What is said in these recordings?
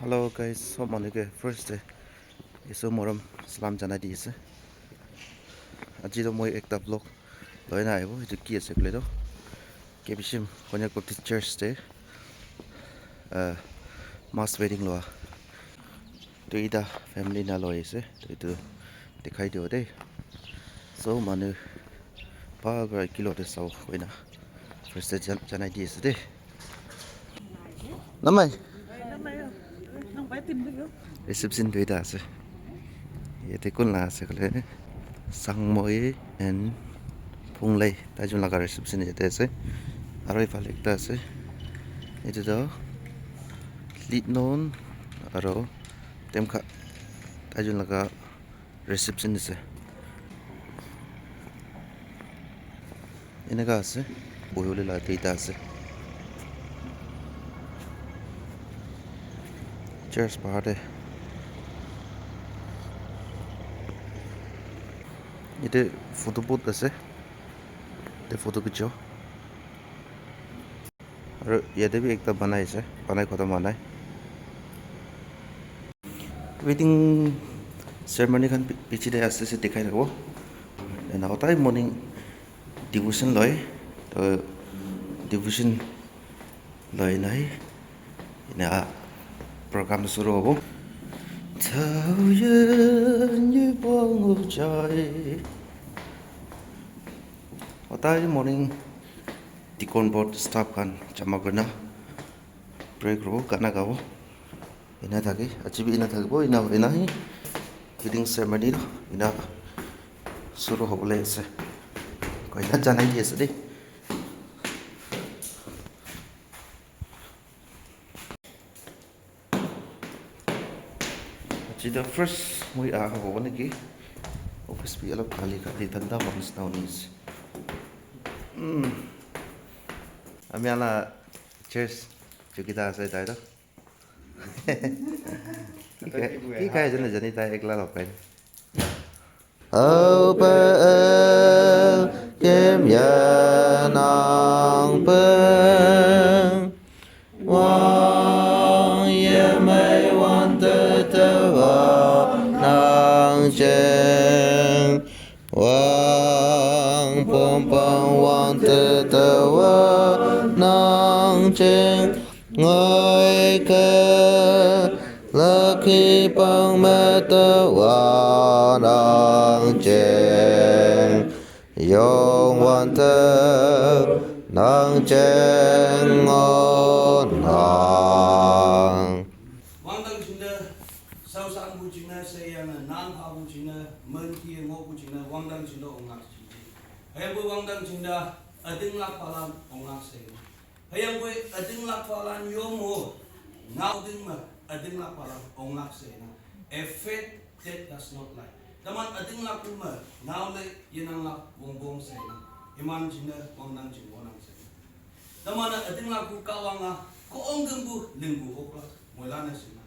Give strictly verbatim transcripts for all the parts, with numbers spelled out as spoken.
Hello guys, sob manu ke first te Isu morom salam janai di ase. Aji toh moi ekta vlog loi na ahibo, etu ki ase koile toh K B C M Konyak Baptist Church te uh, mass wedding loa. Toh ita family na loi ase, toh etu dikhai dibo de. So manu bhal para kilo te sabo koina first te jan- janai di ase de. Namai. Reception duita ase. Yate kun la ase koile Sangmoi and Phunglei, taijun laga reception yate ase. Aro ephale ekta ase. Etu toh Litnon aro Temkha, taijun laga reception ase. Eneka ase, buhibole la duita ase. Church bahar te. Yate photo booth ase. Yate photo khichibo. Aro yate bi ekta banai ase, banai khotom howa nai. Wedding ceremony khan pi- piche te ase se dikhai thakibo. Ena hotai morning devotion loi, toh devotion loi nai ena program shuru hobo. Hotai morning deacon board staff khan jama kurina pray kuribo, gana gabo. Ena thake, aji bi ena thakibo, ena, ena hi wedding ceremony toh ena shuru hobole ase. Koina janai di ase de. Aji toh first moi aha hobo naki? Office bi olop khali khali thanda hobo nisina huni ase. Hmm. Ami ala church chowkidar ase tai toh. Ki khai, ki khai jane jani tai ekla log khai. Au pe e kem ya nang peng. Wang ye mei wan te te wa nang jeng. Wang pong pong wan te te wa nang jeng. Ngoi ke la ki pang me te wa nang jeng. Yong wan te nang jeng ngo nang. Wang dang jing de, sao san bu jing de, se yang nan pa bu jing de, men ki ngo bu jing de, wang dang jing de ong lak jing de. Hei bu wang dang jing de, a ding lak pa lan ong lak se. Hüyangpoi ütinglakpalan yomo, ngaoding me ütinglakpalan onglak sena. A faith that does not lie. Teman ütinglakpu me, ngaole yenanglak wongbong sena. Iman jingne wongnang jing wonang sena. Teman ütinglakpu Kahwang a, ko ongkümpu lingpu oklak, moilane sena.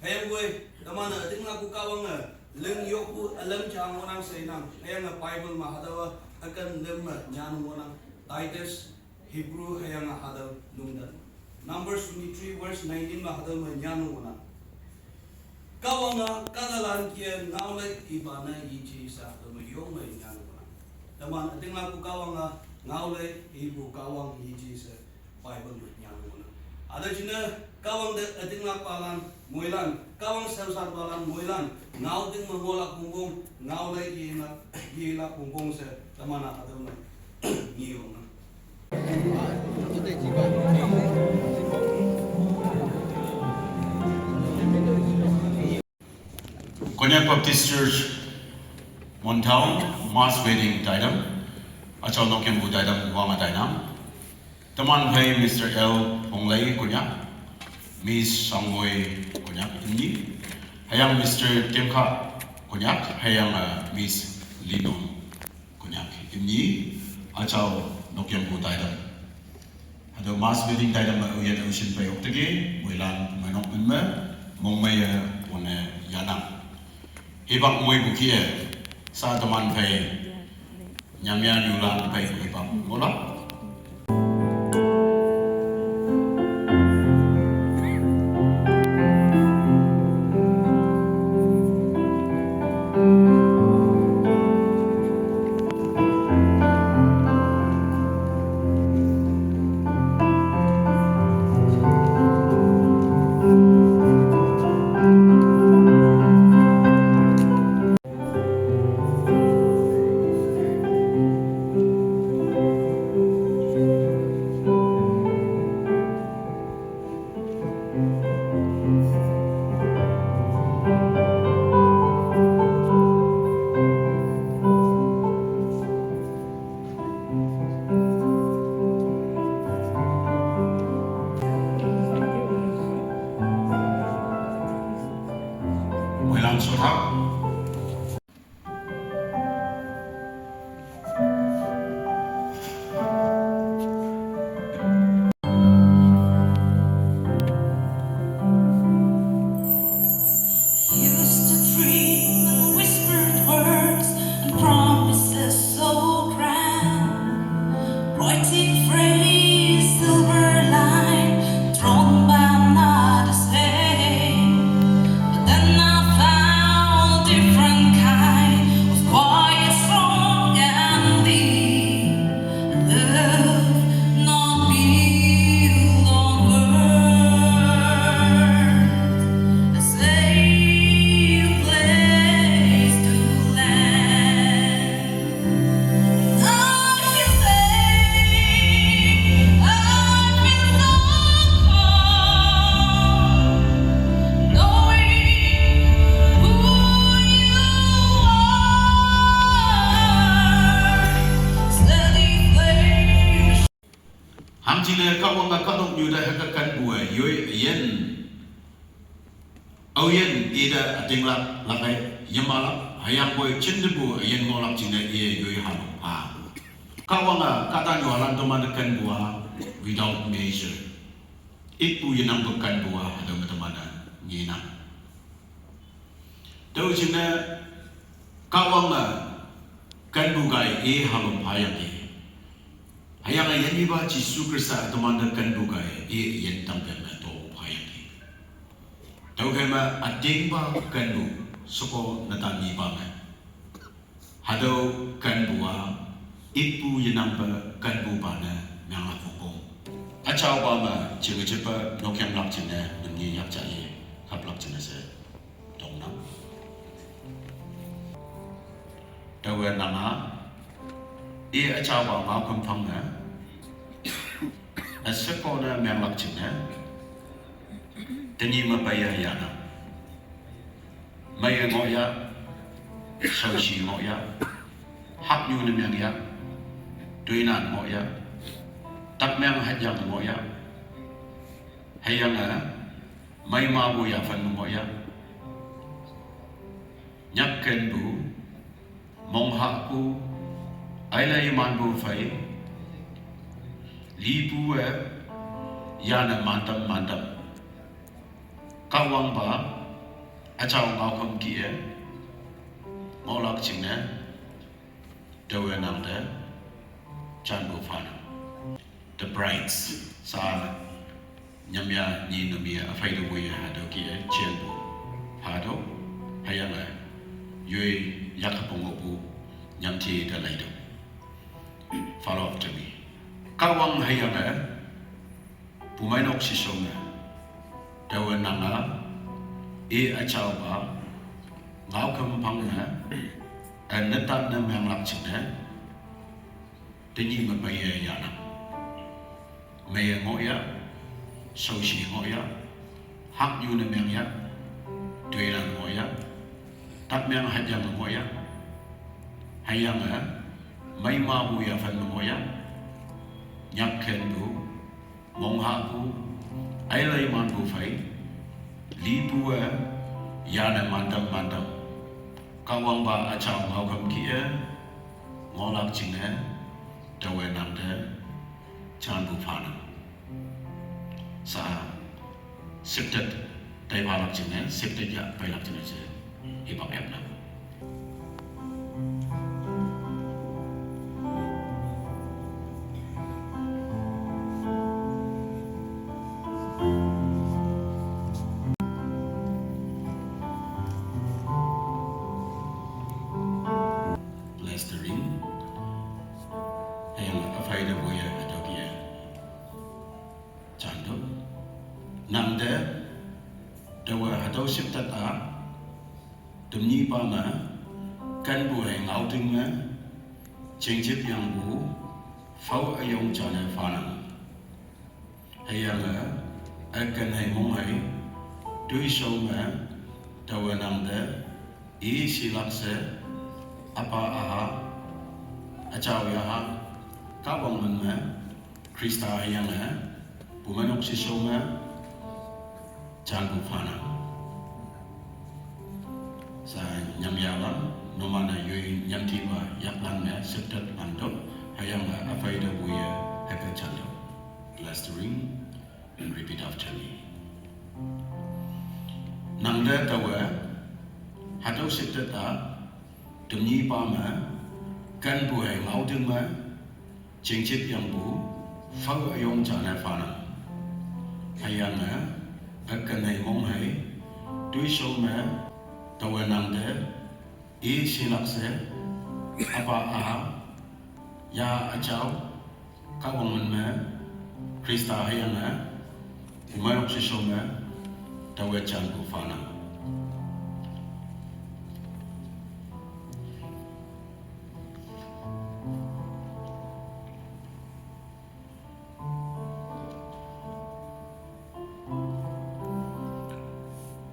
Hüyangpoi, teman ütinglakpu Kahwang a, ling yokpu ülem jang wonang sena. Hüyange Bible me hatüowa, üken lem me nyan wonang. Titus Hebrew hüyange hatüo lungtan. Numbers twenty-three verse nineteen me hatüo me nyan ngohnang. Kahwange kahtalan kih-e ngaolai ipa ne yeje she hatüo me yong me nyan ngohnang. Teman ütinglakpu Kahwange ngaolai ipu Kahwang yeje she Bible me nyan ngohnang. Hatüo jingne Kahwang te ütinglakpalan moilan, Kahwang shaoshanpalan moilan, ngaoting me ngohlak wongpong, ngaolai yelak, yelak wongpong she teman-a hatüo me nge yongnang. Konyak Baptist Church, Mon Town, mass wedding taidam, achal nokyampu taidam wang-a tainang. Teman phei Mister L Phonglei Konyak, Miss Sangwoi Konyak imni, hüyange Mister Temkha Konyak, hüyange, uh, Miss Linon Konyak imni, achal nokyampu taidam. Hatüo mass wedding taidam me uyan ushin pei okteki, moilan me nok min me, mongmei ye, one yanang. Hipak moipu kih-e, sa teman phei, nyamya nyulan phei hipak mola. Sotha. Used to dream and whispered words and promises so grand. Poetic phrase, silver line, drawn by another's hand. But then I found different kind of quiet, strong and deep. Love not built on words, a safe place to land. I can say I feel so calm, knowing who you are. Steady flame. Hangjingne Kahwang-a kahnok nyu te hüke kenpu-e yoi üyin. Aoyin ite ütinglak, lak-e, yemalak, hüyangpoi jintepu üyin ngohlak jingne iye yoi halong pha. Kahwang-a kahta nyuhalan temante kenpu-a without measure. Ipu yenangpe kenpu-a hatüo me temante ngenang. Tüo jingne Kahwang-a kenpu kaiye i halong phayangki. Hüyange yinyepa Jesu Khrista temante kenpu kaiye i yin tangpem me to phayangki. Tüokhei me ütingpa kenpu, sheko netan nyipa me. Hatüo kenpu-a, ipu yenangpe kenpupa ne menglak wongpong. Üjaopa me, jingjepe nokyanglak jingne, nungi yakja i, haplak jingne she tongnang. Taowe nanga, i üjaopa ngaokhüm phang ne, üsheko ne menglak jingne, tenyih me peiye yanang. Meiye ngohya, shaoshi ngohya, haknyu ne mengya, toinan ngohya, takmeng hatyang ngohya, hüyange, meimapu yaphan ngohya, nyakkenpu, monghahpu, aileimanpu phei, lipu-e, yane mantam mantam. Kahwangpa, üjao ngaokhüm kih-e, ngohlak jingne, taowe nangte, janpu phanang. The brides, sa, nyamya nyi numi üphei te woiye hatüo kih-e, janpu, hatüo, hüyange, yoi, yakhepong ngohpu, nyamji te laitüoh. Follow after me. Kahwang hüyange, bumeinok shishao me, taowe nanga, i üjaopa, ngaokhüm phang ne, e netan ne menglak jingne, tenyih me peiye yanang. Meiye ngohya, shaoshi ngohya, haknyu ne mengya, toinan ngohya, takmeng hatyang ngohya, hüyange, meimapu yaphan ngohya, nyakkenpu, monghahpu, aileimanpu phei, lipu-e, yane mantam mantam. Kahwangpa üjao ngaokhüm kih-e, ngohlak jingne, taowe nangte, janpu phanang. Sa, shifted, tai phalak jingne, shifted ya, peilak jingne she, hipak yapnang. Bless the ring. Hüyange üphei te woiye hatüo kih-e, jantüoh. Nangte, taowe hatüo shifted-a, temnyipa me, kenpu hei ngaoting me, jingjip yangpu, phao üyong jane phanang. Hüyange, üken hei mong hei, toishao me, taowe nangte, i shilak she, üpa üha, üjao yaha, Kahwang min me, Khrista hüyange, bumeinok shishao me, janpu phanang. Sa nyamyawang, nomana yoi nyamtiwa yaklan me septet mando, hayang a afaida wuye hepet chando. Bless the ring and repeat after me. Nangde tawe, hatau septet a, temnyi pa me, kan buhai ngauding me, Chingchit yangpu, fau ayong jane fanang. Ayang e, akanai mong hai, tui shou me, tawe nangde, i silak se, apa aha, ya achau, kawang men me, Krista hayang e, umayok shisho me, tawe janpu fanang.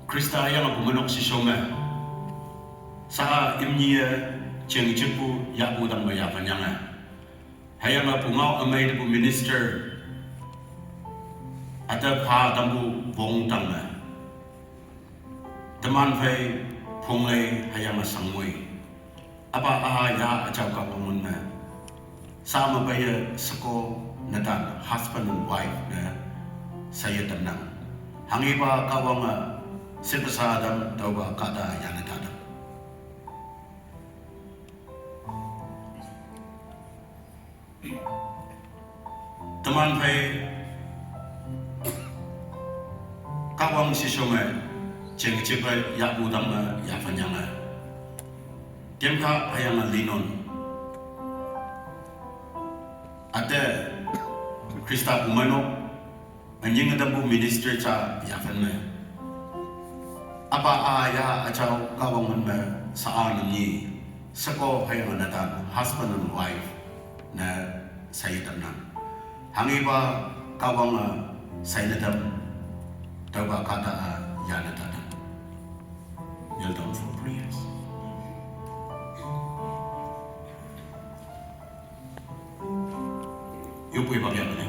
Krista yang aku menok si shome. Sa imni e cheng chipu ya bu dang me ya fanyang e. Hayang aku ngau amai de bu minister. Ata pa dang bu bong dang me. Teman fai phung lei hayang a sangmui. Apa aha ya achau ka pamun me. Sama baya seko netan husband and wife ne saya tenang. Hangi ba kawang a sepasa adam tau ba kata ya netan. Teman phai kawang sisong e, cheng chip e, ya budang e, ya fanyang e. Kem kha hayang a linon. Ate Krista pumano, anying adam bu ministry cha ya fan me. Apa a ya achau kawang man me sa a nang ni. Seko hayang a netan husband and wife ne sai tam nang. Hangi ba kawang a sai netam tau ba kata a ya netan. Kneel down for prayers. Yupui bang ya ne.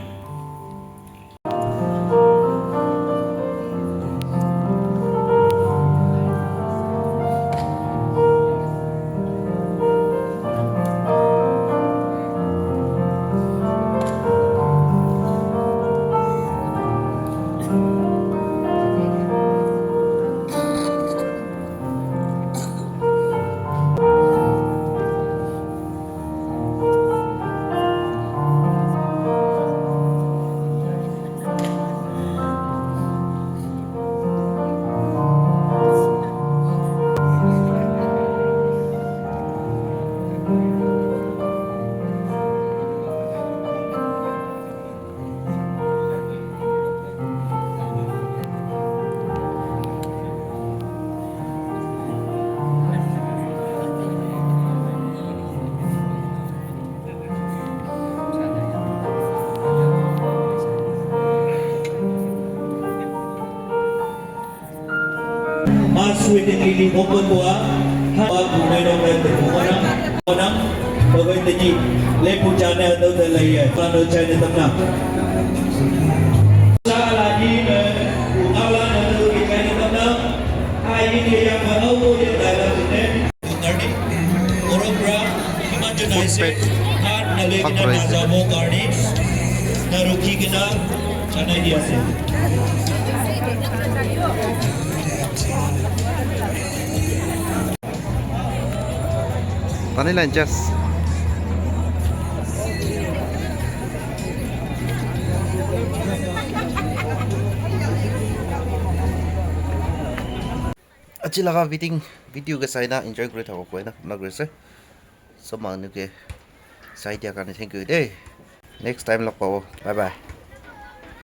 Mas wedding lili open bua. Ha, bunai dong dan bunai dong. Bunai dong. Bagai teji. Lepu jana tu dah lagi. Pano jana temna. Sala di ne. Ungala ne tu jana temna. Ai ni yang mau dia dalam ni. Karni, orang bra, iman jenai se, har na le kena na jamo karni, na rukhi kena, chana dia se. Tani lanchas. Achi laga wedding video ke saina enjoy kuri thabo koina na kuri ase. Sob manu ke sai dia karne thank you de. Next time log pabo. Bye bye.